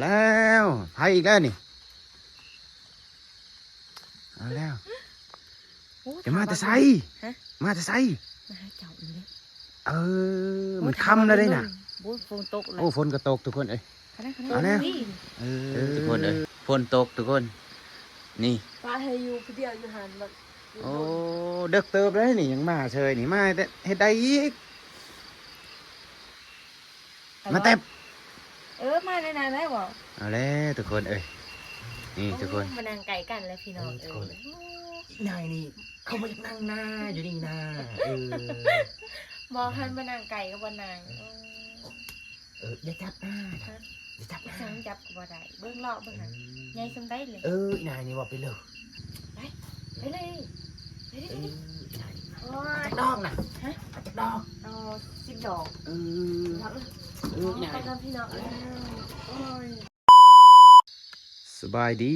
ແລ້ວ ໃຜອີກແລ້ວນີ້? ເອົາແລ້ວ ໂອ້ ຈະມາແຕ່ໃສ? ຖມວ່າ ຮະ? ມາແຕ່ໃສ? ມາຫາເຈົ້ານີ້ແຫຼະ. ເອີ ໂອ້ ມັນຄ່ຳແລ້ວເດ້ນະ. ໂອ້ຍ ຝົນຕົກແລ້ວ. ໂອ້ ຝົນກໍຕົກທຸກຄົນເອີຍ. ເອົາແລ້ວ ເອົາແລ້ວ. ເອີ ທຸກຄົນເອີຍ ຝົນຕົກທຸກຄົນ. ນີ້ ປະໃຫ້ຢູ່ຜູ້ດຽວຢູ່ຫັ້ນ. ໂອ້ ເດິກເຕີບເດ້ນີ້ ຍັງມາເຊີຍນີ້ ມາເຮັດໃດອີກ? ມາແຕັບ ເອີ ມາແນວນັ້ນແຫຼະບໍ? ເອົາແລ້ວທຸກຄົນເອີຍ ນີ້ທຸກຄົນ ໂອ້ ມານັ່ງໃກ້ກັນແລ້ວພີ່ນ້ອງເອີຍ. ເອີ ທຸກຄົນ ອີ່ນາຍນີ້ ເຂົາມາຢາກນັ່ງນາຢູ່ນີ້ນາ. ເອີ ບໍ່ ຄັນມານັ່ງໃກ້ກໍບໍ່ນັ່ງ. ເອີ ເອີ ຢ່າຈັບນາ ຮະ? ຢ່າຈັບນາ ຈັບກໍບໍ່ໄດ້. ເບິ່ງເລາະເບິ່ງຫັ້ນ ເອີ ໃຫຍ່ສ່ຳໃດເລີຍ. ເອີ ອີ່ນາຍນີ້ເວົ້າໄປເລີຍ. ໄປ ໄປເລີຍ ໄປເລີຍ. ເອີ ອີ່ນາຍນີ້ ໂອ້ຍ ເອົາຈັກດອກນະ? ຮະ? ເອົາຈັກດອກ? ເອົາສິບດອກ. ເອີ ເອົາ ເອີ ອີ່ນາຍ ໄປກ່ອນພີ່ນ້ອງ. ເອີ ໂອ້ຍ ສະບາຍດີ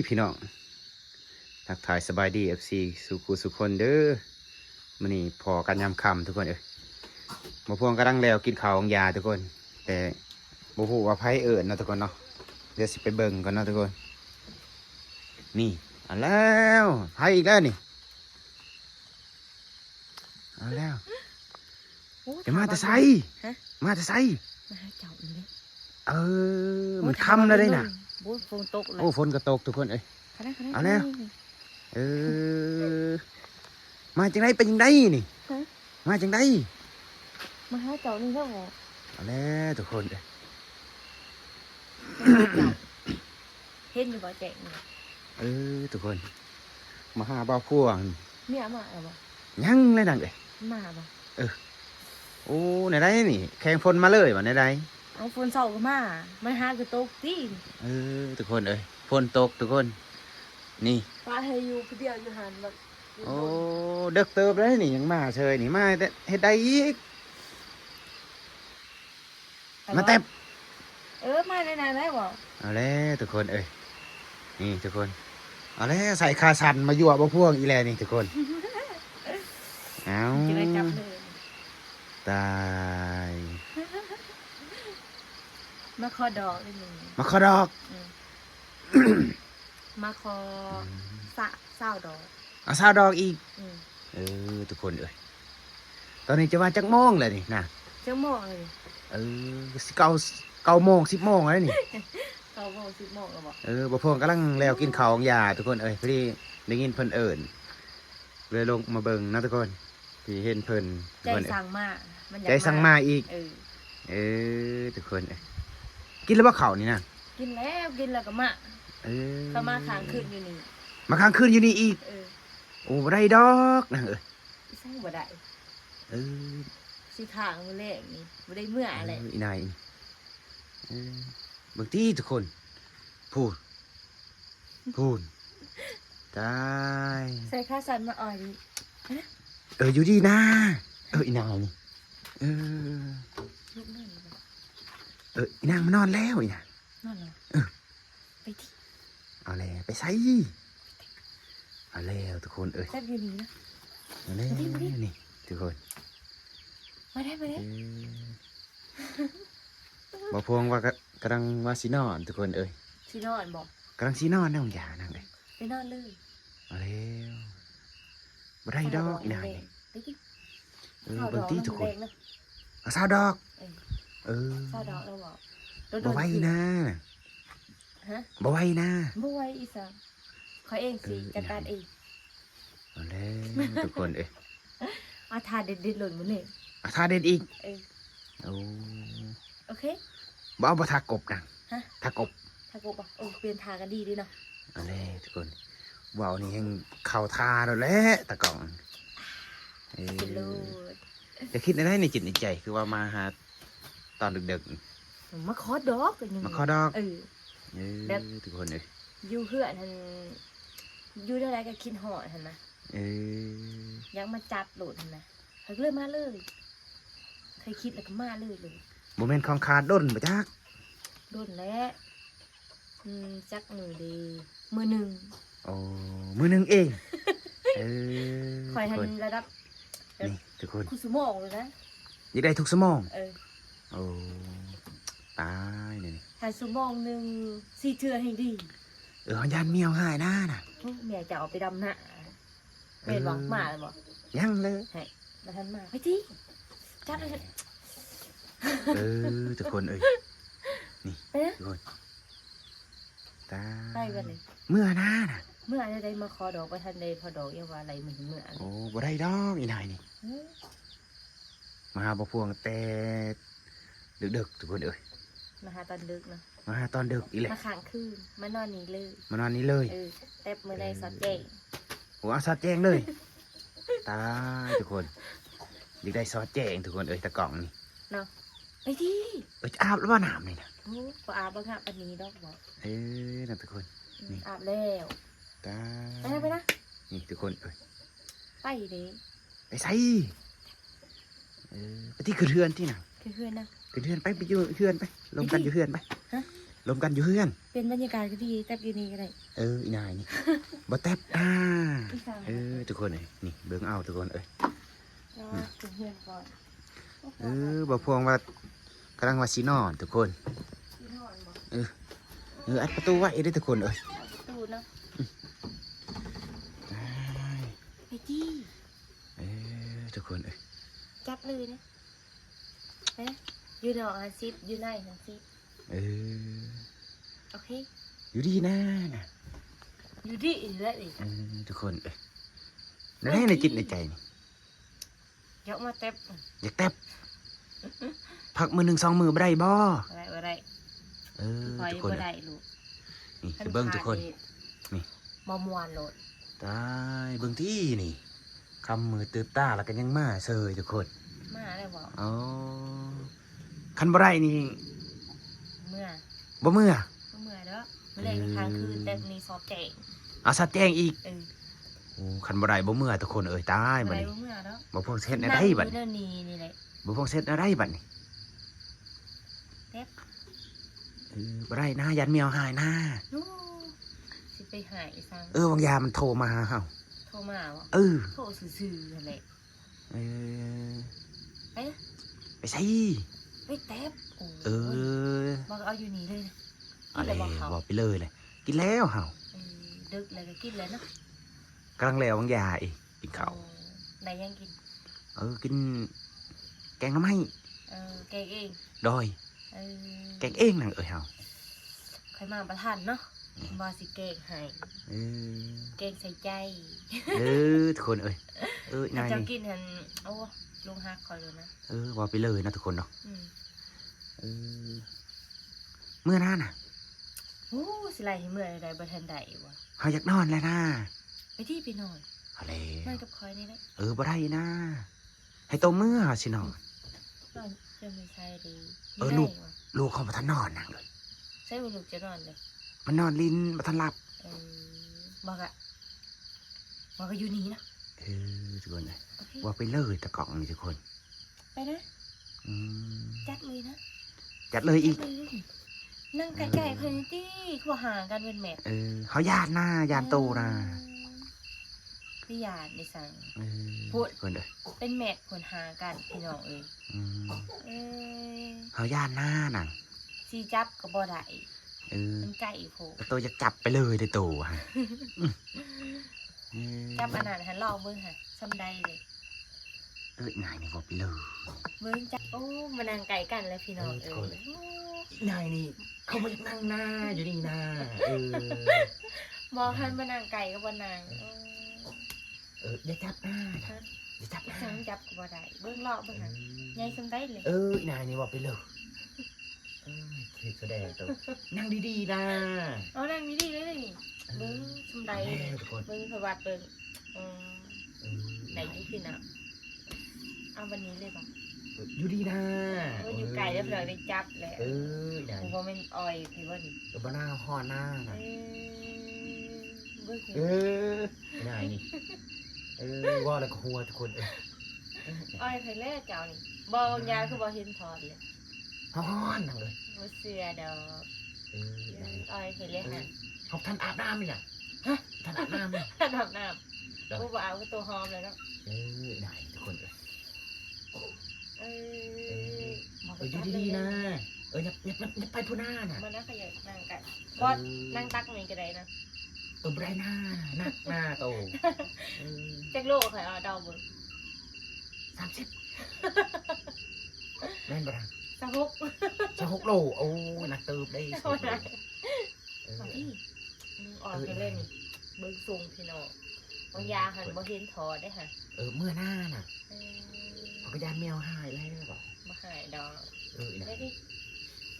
ພີ່ນ້ອງ ທັກທາຍສະບາຍດີ ເອັຟຊີ ສູ່ຄູ່ສູ່ຄົນເດີ. ມື້ນີ້ພໍ້ກັນຍາມຄ່ຳທຸກຄົນເອີຍ. ໝໍພວງກຳລັງແລ້ວກິນເຂົ້າຂອງຢາທຸກຄົນ ແຕ່ບໍ່ຮູ້ວ່າໃຜເອີ້ນເນາະທຸກຄົນເນາະ. ດຽວຊິໄປເບິ່ງກ່ອນເນາະທຸກຄົນ. ນີ້ ເອົາແລ້ວ ໃຜອີກແລ້ວນີ້? ເອົາແລ້ວ ໂອ້ ຈະມາແຕ່ໃສ? ຖມວ່າ ຮະ? ມາແຕ່ໃສ? ມາຫາເຈົ້ານີ້ແຫຼະ. ເອີ ໂອ້ ມັນຄ່ຳແລ້ວເດ້ນະ. ໂອ້ຍ ຝົນຕົກແລ້ວ. ໂອ້ ຝົນກໍຕົກທຸກຄົນເອີຍ. ເອົາແລ້ວ ເອີ ມາຈັ່ງໃດ ໄປຈັ່ງໃດນີ້? ຮະ? ມາຈັ່ງໃດ? ມາຫາເຈົ້ານີ້ແຫຼະ. ເອົາແລ້ວທຸກຄົນເອີຍ ເຫັນຢູ່ບໍ່ແຈ້ງນີ້? ເອີ ທຸກຄົນ ມາຫາບ່າວພວງ. ເມຍມາແລ້ວບໍ່? ຍັງເລີຍນາງເອີຍ. ມາບໍ່? ເອີ ໂອ້ ແນວໃດນີ້ ແຂ່ງຝົນມາເລີຍບໍ່ ແນວໃດ? ເອົາ ຝົນເຊົ້າກໍມາ ມາຫາກໍຕົກຕິ. ເອີ ທຸກຄົນເອີຍ ຝົນຕົກທຸກຄົນ. ນີ້ ປະໃຫ້ຢູ່ຜູ້ດຽວຢູ່ຫັ້ນ. ໂອ້ ເດິກເຕີບເດ້ນີ້ ຍັງມາເຊີຍນີ້ ມາເຮັດໃດອີກ? ມາແຕັບ ເອີ ມາແນວນັ້ນແຫຼະບໍ? ເອົາແລ້ວທຸກຄົນເອີຍ ນີ້ທຸກຄົນ ເອົາແລ້ວ ໃສ່ຂາສັ້ນມາຍົວະບ່າວພວງອີກແລ້ວນີ້ທຸກຄົນ. ເອົ້າ ຕາຍ ມາຂໍດອກເດ້ນີ້ ມາຂໍດອກ. ມາຂໍ ອືມ ຊາວດອກ. ເອົາຊາວດອກອີກ. ອືມ ເອີ ທຸກຄົນເອີຍ ຕອນນີ້ຈະວ່າຈັກໂມງແລ້ວນີ້ນະ? ຈັກໂມງແລ້ວນີ້? ເອີ ຊິເກົ້າ ເກົ້າໂມງ ສິບໂມງແລ້ວນີ້. ເກົ້າໂມງ ສິບໂມງແລ້ວບໍ? ເອີ ບ່າວພວງກຳລັງແລ້ວກິນເຂົ້າຂອງຢາທຸກຄົນເອີຍ ພໍດີໄດ້ຍິນເພິ່ນເອີ້ນ ເລີຍລົງມາເບິ່ງເນາະທຸກຄົນ. ທີ່ເຫັນເພິ່ນ ໃຈສັ່ງມາ ໃຈສັ່ງມາອີກ. ເອີ ເອີ ທຸກຄົນເອີຍ ກິນແລ້ວບໍ່ເຂົ້ານີ້ນະ? ກິນແລ້ວ ກິນແລ້ວກໍມາ. ເອີ ເຂົາມາຄ້າງຄືນຢູ່ນີ້ ມາຄ້າງຄືນຢູ່ນີ້ອີກ. ເອີ ໂອ້ ບໍ່ໄດ້ດອກນາງເອີຍ. ອີ່ສັງບໍ່ໄດ້? ເອີ ຊິຄ້າງມື້ແລງນີ້ ບໍ່ໄດ້ເມືອແຫຼະ. ເອີ ອີ່ນາຍ ເອີ ເບິ່ງຕິທຸກຄົນ ພຸ້ນ ພຸ້ນ ຕາຍ ໃສ່ຂາສັ້ນມາອ່ອຍນີ້. ເອີ ຢູ່ດີນາ. ເອີ ອີ່ນາງນີ້ ເອີ ເອີ ອີ່ນາງມານອນແລ້ວ ອີ່ນາງນອນແລ້ວ. ເອີ ໄປຕິ ເອົາແລ້ວ ໄປໃສ? ເອົາແລ້ວທຸກຄົນເອີຍ ຈັບຢູ່ນີ້ນະ. ເອົາແລ້ວ ມາຕິ ມາຕິ ນີ້ທຸກຄົນ ມາໄດ້ ມາໄດ້. ເອີ ບ່າວພວງວ່າກະ ກຳລັງວ່າຊິນອນທຸກຄົນເອີຍ. ຊິນອນບໍ່? ກຳລັງຊິນອນນະ ຢ່ານາງເອີຍ ໄປນອນເລີຍ. ເອົາແລ້ວ ບໍ່ໄດ້ດອກ ອີ່ນາງນີ້. ເອີ ເບິ່ງຕິທຸກຄົນ ເອົາຊາວດອກ. ເອີ ຊາວດອກແລ້ວບໍ່? ບໍ່ໄຫວນາ. ຮະ? ບໍ່ໄຫວນາ. ບໍ່ໄຫວອີ່ສັງ ຂ້ອຍເອງຊິຈັດການເອງ. ເອົາແລ້ວທຸກຄົນເອີຍ ເອົາທ່າເດັດໆໂລດມື້ນີ້. ເອົາທ່າເດັດອີກ. ເອີ ໂອ້ ໂອເຄ ບໍ່ເອົາ ບໍ່ທ່າກົບນະ. ຮະ? ທ່າກົບ ທ່າກົບບໍ່? ໂອ້ ປ່ຽນທ່າກໍດີເດເນາະ. ເອົາແລ້ວທຸກຄົນ ເວົ້ານີ້ແຮ່ງເຂົ້າທ່າໂລດແຫຼະຕາກ້ອງ. ເອີ ຈະຄິດແນວໃດໃນຈິດໃນໃຈ ຄືວ່າມາຫາຕອນດຶກໆ ມາຂໍດອກ. ມາຂໍດອກ. ເອີ ເອີ ແບບທຸກຄົນເອີຍ ຢູ່ເຮືອນຫັ້ນ ຢູ່ແນວໃດກໍຄິດຮອດຫັ້ນນະ. ເອີ ຢາກມາຈັບໂລດຫັ້ນນະ ກໍເລີຍມາເລີຍ. ເຄີຍຄິດແລ້ວກໍມາເລີຍໂລດ. ບໍ່ແມ່ນຂອງຂາດດົນບໍ່ຈັກ? ດົນແລ້ວ ອືມ ຈັກມື້ເດ ມື້ໜຶ່ງ. ໂອ້ ມື້ໜຶ່ງເອງ. ເອີ ຂ້ອຍຫັ້ນລະດັບ ນີ້ທຸກຄົນ ທຸກຊົ່ວໂມງເລີຍນະ. ຢາກໄດ້ທຸກຊົ່ວໂມງ? ເອີ ໂອ້ ຕາຍແລ້ວນີ້. ຖ້າຊົ່ວໂມງໜຶ່ງສີ່ເທື່ອແຮ່ງດີ. ເອີ ເຮົາຢ້ານເມຍເຮົາຫາຍນານະ. ໂອ້ ເມຍເຈົ້າເອົາໄປດຳນາ ແມ່ນບໍ່? ເອີ ມາແລ້ວບໍ່? ຍັງເລີຍ ໃຫ້ ບໍ່ທັນມາ. ໄປຕິ ຈັບເລີຍ. ເອີ ທຸກຄົນເອີຍ ນີ້ ໄປນະ ທຸກຄົນ ຕາຍ ໄປບັດນີ້ ເມືອນານະ. ເມືອແນວໃດ ມາຂໍດອກ ບໍ່ທັນໄດ້ຂໍດອກ ຢ່າວ່າໄລ່ມັນເມືອ. ໂອ້ ບໍ່ໄດ້ດອກ ອີນາຍນີ້. ເອີ ມາຫາບໍ່ພວງແຕ່ດຶກໆ ທຸກຄົນເອີຍ. ມາຫາຕອນດຶກເນາະ ມາຫາຕອນດຶກອີກແຫຼະ. ມາຄ້າງຄືນ ມານອນນີ້ເລີຍ ມານອນນີ້ເລີຍ. ເອີ ແຕ່ບມື້ໃດ ເອີ ສອດແຈ້ງ. ໂອ້ ເອົາສອດແຈ້ງເລີຍ. ຕາຍ ທຸກຄົນ ຢາກໄດ້ສອດແຈ້ງ ທຸກຄົນເອີຍ ຕາກ້ອງນີ້ເນາະ. ໄປຕິ ເອີ ອາບແລ້ວບໍ່ນ້ຳນີ້ນະ? ໂອ້ ບໍ່ອາບ ບໍ່ງາມປານນີ້ດອກບໍ່. ເອີ ນະ ທຸກຄົນ ອືມ ນີ້ ອາບແລ້ວ. ຕາຍ ໄປນະ ໄປນະ ນີ້ ທຸກຄົນເອີຍ. ໄປເດ້ ໄປໃສ? ເອີ ໄປທີ່ ຂຶ້ນເຮືອນທີ່ນະ ຂຶ້ນເຮືອນນະ ຂຶ້ນເຮືອນໄປ ໄປຢູ່ເຮືອນໄປ ລົມກັນຢູ່ເຮືອນໄປ. ຮະ ລົມກັນຢູ່ເຮືອນ ປ່ຽນບັນຍາກາດກໍດີ ແຕັບຢູ່ນີ້ກໍໄດ້. ເອີ ອີນາຍນີ້ ບໍ່ແຕັບ ອ່າ ອີສານ ເອີ ທຸກຄົນເອີຍ ນີ້ເບິ່ງເອົາ ທຸກຄົນເອີຍ. ເອີ ຂຶ້ນເຮືອນກ່ອນ. ເອີ ບໍ່ພວງວ່າ ກຳລັງວ່າຊິນອນ ທຸກຄົນ. ຊິນອນບໍ່? ເອີ ເອີ ອັດປະຕູໄວ້ເດີ ທຸກຄົນເອີຍ. ອັດປະຕູເນາະ. ຕາຍ ໄປຕິ. ເອີ ທຸກຄົນເອີຍ ຈັບເລີຍນະ. ເອີ ຢູ່ນອກຫັ້ນສິບ ຢູ່ໃນຫັ້ນສິບ. ເອີ ໂອເຄ ຢູ່ດີນານະ ຢູ່ດີອີກແລ້ວນີ້. ເອີ ທຸກຄົນເອີຍ ແນວໃດໃນຈິດໃນໃຈນີ້? ຢາກມາແຕັບ ຢາກແຕັບ ພັກມື້ໜຶ່ງສອງມື້ບໍ່ໄດ້ບໍ່? ບໍ່ໄດ້ ບໍ່ໄດ້. ເອີ ທຸກຄົນ ບໍ່ໄດ້ລູກ ນີ້ ຄັນ ໄປເບິ່ງທຸກຄົນ ນີ້ ບໍ່ມ່ວນໂລດ. ຕາຍ ເບິ່ງຕິນີ້ ຄ່ຳມືຕື່ບຕາແລ້ວກໍຍັງມາເສີຍ ທຸກຄົນ. ມາແລ້ວບໍ່? ອໍ ຄັນບໍ່ໄດ້ນີ້ ເມືອ ບໍ່ເມືອ ບໍ່ເມືອດອກ. ມື້ແລງນີ້ ເອີ ຄ້າງຄືນ ແຕ່ນີ້ສອດແຈ້ງ ເອົາສອດແຈ້ງອີກ. ເອີ ໂອ້ ຄັນບໍ່ໄດ້ບໍ່ເມືອ ທຸກຄົນເອີຍ. ຕາຍ ບໍ່ໄດ້ບໍ່ເມືອດອກ ບັດນີ້ ບໍ່ພວກຊິເຮັດແນວໃດບັດນີ້? ນີ້ແຫຼະ ບໍ່ພວກຊິເຮັດແນວໃດບັດນີ້? ແຕັບ ເອີ ບໍ່ໄດ້ນາ ຢ້ານເມຍເຮົາຫາຍນາ. ໂອ້ ຊິໄປຫາຍອີ່ສັງ. ເອີ ຫວ່າງຢາມມັນໂທມາຫາເຮົາ. ໂທມາບໍ່? ເອີ ໂທຊື່ໆຫັ້ນແຫຼະ. ເອີ ໄປ ໄປໃສ? ໄປແຕັບ. ໂອ້ຍ ເອີ ບໍ່ເອົາຢູ່ນີ້ເລີຍ. ກິນແລ້ວບໍ່ເຂົ້າ? ເວົ້າໄປເລີຍແຫຼະ ກິນແລ້ວເຮົາ. ເອີ ດຶກແລ້ວກໍກິນແລ້ວເນາະ. ກຳລັງແລ້ວຫວ່າງຢາອີກ ກິນເຂົ້າ. ໂອ້ ໄດ້ຫຍັງກິນ? ເອີ ກິນແກງໜໍ່ໄມ້. ເອີ ແກງເອງ? ໂດຍ. ເອີ ແກງເອງນາງເອີຍເຮົາ. ຂ້ອຍມາບໍ່ທັນເນາະ ອືມ ວ່າຊິແກງໃຫ້. ເອີ ແກງໃສ່ໃຈ. ເອີ ທຸກຄົນເອີຍ ເອີ ນາຍ ເຈົ້າກິນຫັ້ນ ໂອ້ ລົງຮັກຂ້ອຍໂລດນະ. ເອີ ເວົ້າໄປເລີຍເນາະ ທຸກຄົນເນາະ. ອືມ ເອີ ເມືອນານະ. ໂອ້ ຊິໄລ່ໃຫ້ເມືອໄດ້ ບໍ່ທັນໄດ້ບໍ່? ເຮົາຢາກນອນແລ້ວນາ. ໄປຕິ ໄປນອນ. ເອົາແລ້ວ ນອນກັບຂ້ອຍນີ້ແຫຼະ. ເອີ ບໍ່ໄດ້ນາ ໃຫ້ໂຕເມືອ ເຮົາຊິນອນ. ນອນຈະມີໃສດີ? ເອີ ລູກ ລູກເຮົາບໍ່ທັນນອນນາງເອີຍ. ໃສວ່າລູກຈະນອນເລີຍ? ມັນນອນຫຼິ້ນ ບໍ່ທັນຫຼັບ. ເອີ ບໍ່ກະ ບໍ່ກະຢູ່ນີ້ນະ. ເອີ ທຸກຄົນເອີຍ ໂອເຄ ເວົ້າໄປເລີຍ ຕາກ້ອງນີ້ ທຸກຄົນ. ໄປນະ. ອືມ ຈັດເລີຍນະ ຈັດເລີຍອີກ. ນັ່ງໃກ້ໆ ເອີ ຂ້ອຍນີ້ຕິ ຄືວ່າຫ່າງກັນເປັນແມັດ. ເອີ ເຮົາຢ້ານນາ ຢ້ານໂຕນາ. ເອີ ໄປຢ້ານໄດ້ສັງ. ເອີ ພຸ້ນ ເພິ່ນເດີ ເປັນແມັດພຸ້ນ ຫ່າງກັນ ພີ່ນ້ອງເອີຍ. ອືມ ເອີ ເຮົາຢ້ານນານາງ ຊິຈັບກໍບໍ່ໄດ້. ເອີ ມັນໃກ້ໂພດ ໂຕຢາກຈັບໄປເລີຍເດ້ໂຕຫັ້ນ. ເອີ ຈັບອັນນັ້ນຫັ້ນ ລອງເບິ່ງຫັ້ນ ສ່ຳໃດເດ້. ເອີ ນາຍນີ້ເວົ້າໄປເລີຍ ເບິ່ງຈັກ ໂອ້ ມານັ່ງໃກ້ກັນແລ້ວພີ່ນ້ອງເອີຍ. ເອີ ນາຍນີ້ເຂົາບໍ່ຢາກນັ່ງນາຢູ່ນີ້ນາ. ເອີ ບໍ່ ຄັນມານັ່ງໃກ້ກໍບໍ່ນັ່ງ. ເອີ ເອີ ຢ່າຈັບນາ ຮະ ຢ່າຈັບນາ ຈັບກໍບໍ່ໄດ້. ເບິ່ງເລາະເບິ່ງຫັ້ນ ເອີ ໃຫຍ່ສ່ຳໃດເລີຍ. ເອີ ນາຍນີ້ເວົ້າໄປເລີຍ. ເອີ ເຮັດສະແດງໂຕ ນັ່ງດີໆນາ. ເອົານັ່ງດີໆເລີຍນີ້. ເອີ ເບິ່ງສ່ຳໃດ ເອີ ທຸກຄົນ ເບິ່ງ ສະຫວັດເບິ່ງ. ອືມ ເອີ ໄດ້ຢູ່ພີ່ນ້ອງ. ເອົາບັດນີ້ເລີຍບໍ່? ເອີ ຢູ່ດີນາ. ໂອ້ຍ ຢູ່ໄກແລ້ວ ເອີ ພີ່ນ້ອງໄດ້ຈັບແລ້ວ. ເອີ ໄດ້ ບໍ່ແມ່ນອ່ອຍໃຜບໍ່ນີ້? ເອີ ບໍ່ໜາວຮ້ອນນາ. ເອີ ເບິ່ງ ເອີ ໄດ້ນີ້. ເອີ ເວົ້າແລ້ວກໍຫົວທຸກຄົນ. ອ່ອຍໃຜແລ້ວເຈົ້ານີ້? ບໍ່ ອືມ ຢາຄືບໍ່ເຫັນຖອດເລີຍ. ຮ້ອນນາງເອີຍ ບໍ່ເຊື່ອດອກ. ເອີ ອ່ອຍໃຜແລ້ວຫັ້ນ? ເຮົາທັນອາບນ້ຳນີ້ນະ. ຮະ ທັນອາບນ້ຳນີ້ ທັນອາບນ້ຳ. ໂອ້ ບໍ່ອາບກໍຕົວຫອມແລ້ວເນາະ. ເອີ ໄດ້ທຸກຄົນເອີຍ. ເອີ ເອີ ຢູ່ດີໆນາ. ເອີ ຍັບ ຍັບ ຍັບ ຍັບໄປພຸ້ນນານະ ມານະ ຂ້ອຍຢາກນັ່ງໃກ້ ເອີ ບໍ່ ນັ່ງຕັກນີ້ກໍໄດ້ນະ ເອີ ບໍ່ໄດ້ນາ ໜັກນາໂຕ ເອີ ຈັກໂລ ຂ້ອຍເອົາເດົາເບິ່ງ ສາມສິບ ແມ່ນບໍ່ນະ ຊາວຫົກ ຊາວຫົກໂລ ໂອ້ຍ ໜັກເຕີບເດ້ ຊາວຫົກໂລ ເອີ ເອົາຕິ ອືມ ອອກ ເອີ ໃຫ້ເລີຍນີ້ ເບິ່ງຊົງພີ່ນ້ອງ ບາງຢ່າງຫັ້ນບໍ່ເຫັນທໍ່ເດ້ຫັ້ນ ເອີ ເມື່ອໜ້ານະ ເອີ ເຂົາກໍຢ້ານແມວຫາຍແລ້ວ ບໍ່ຫາຍດອກ ເອີ ໄດ້ດິ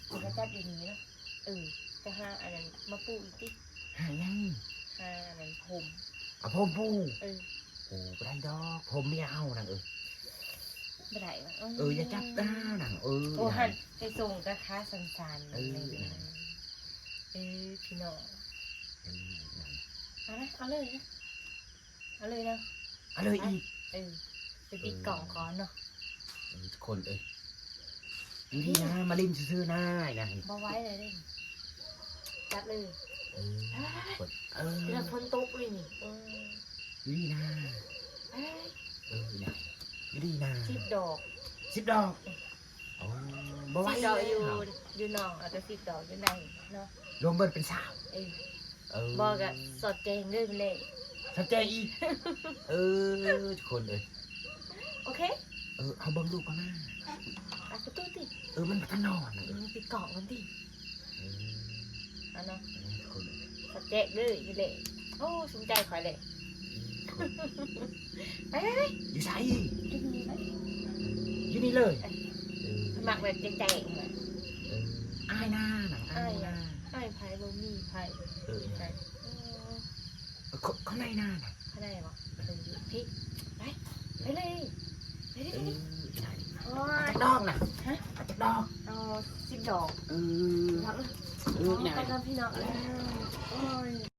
ເຂົາກໍຈັດຢູ່ນີ້ເນາະ ເອີ ໄປຫາອັນນັ້ນມາປູອີກຕິ ຫາຫຍັງ ຫາອັນນັ້ນຜົມ ເອົາຜົມປູ ເອີ ໂອ້ ບໍ່ໄດ້ດອກ ຜົມເມຍເອົານາງເອີຍ ບໍ່ໄດ້ຫວາ ເອີ ຢ່າຈັບນານາງເອີຍ ໂອ້ ຫັ້ນ ໄປສົ່ງກະຂາສັ້ນໆ ເອີ ເອີ ພີ່ນ້ອງ ເອີ ເອົານະ ເອົາເລີຍນະ ເອົາເລີຍເນາະ ເອົາເລີຍອີກ ເອີ ໄປປິດກ້ອງກ່ອນເນາະ ເອີ ທຸກຄົນເອີຍ ຢູ່ດີນາ ມາຫຼິ້ນຊື່ໆນາ ນາ ບໍ່ໄຫວແລ້ວເດ້ ຈັດເລີຍ ເອີ ເອີ ຝົນຕົກເລີຍນີ້ ເອີ ຢູ່ດີນາ ເອີ ນາ ຢູ່ດີນາ ສິບດອກ ສິບດອກ ໂອ້ ບໍ່ໄຫວ ສິບດອກຢູ່ ຢູ່ນອກ ແລ້ວກໍສິບດອກຢູ່ໃນເນາະ ລວມເບິດເປັນຊາວ ເອີ ເອີ ບໍ່ກໍສອດແກງເດີມື້ແລງ ສອດແກງອີກ ເອີ ທຸກຄົນເອີຍ ໂອເຄ ເອີ ເຮົາເບິ່ງລູກກ່ອນນາ ອັດປະຕູຕິ ເອີ ມັນບໍ່ທັນນອນ ເອີ ປິດກ້ອງກ່ອນຕິ ເອີ ອັນເນາະ ເອີ ທຸກຄົນ ສອດແກງເດີມື້ແລງ ໂອ້ ສົມໃຈຂ້ອຍແຫຼະ ໄປໆໆ ຢູ່ໃສ ຢູ່ນີ້ໄປ ຢູ່ນີ້ເລີຍ ເອີ ເອີ ມັກແບບແຈ້ງໆ ເອີ ອາຍນານະ ອາຍນາ ອາຍໃຜ ບໍ່ມີໃຜ ເອີ ອາຍ ເອີ ເອີ ເຂົາ ເຂົາໃນນານະ ເຂົາໃນບໍ່ ເອີ ເອີ ໄປ ໄປເລີຍ ໄປເລີຍ ເອີ ໄດ້ ໂອ້ຍ ຈັກດອກນະ ຮະ ຈັກດອກ ເອົາສິບດອກ ເອີ ເອົາ ເອີ ໄປກ່ອນພີ່ນ້ອງ ເອີ ໂອ້ຍ.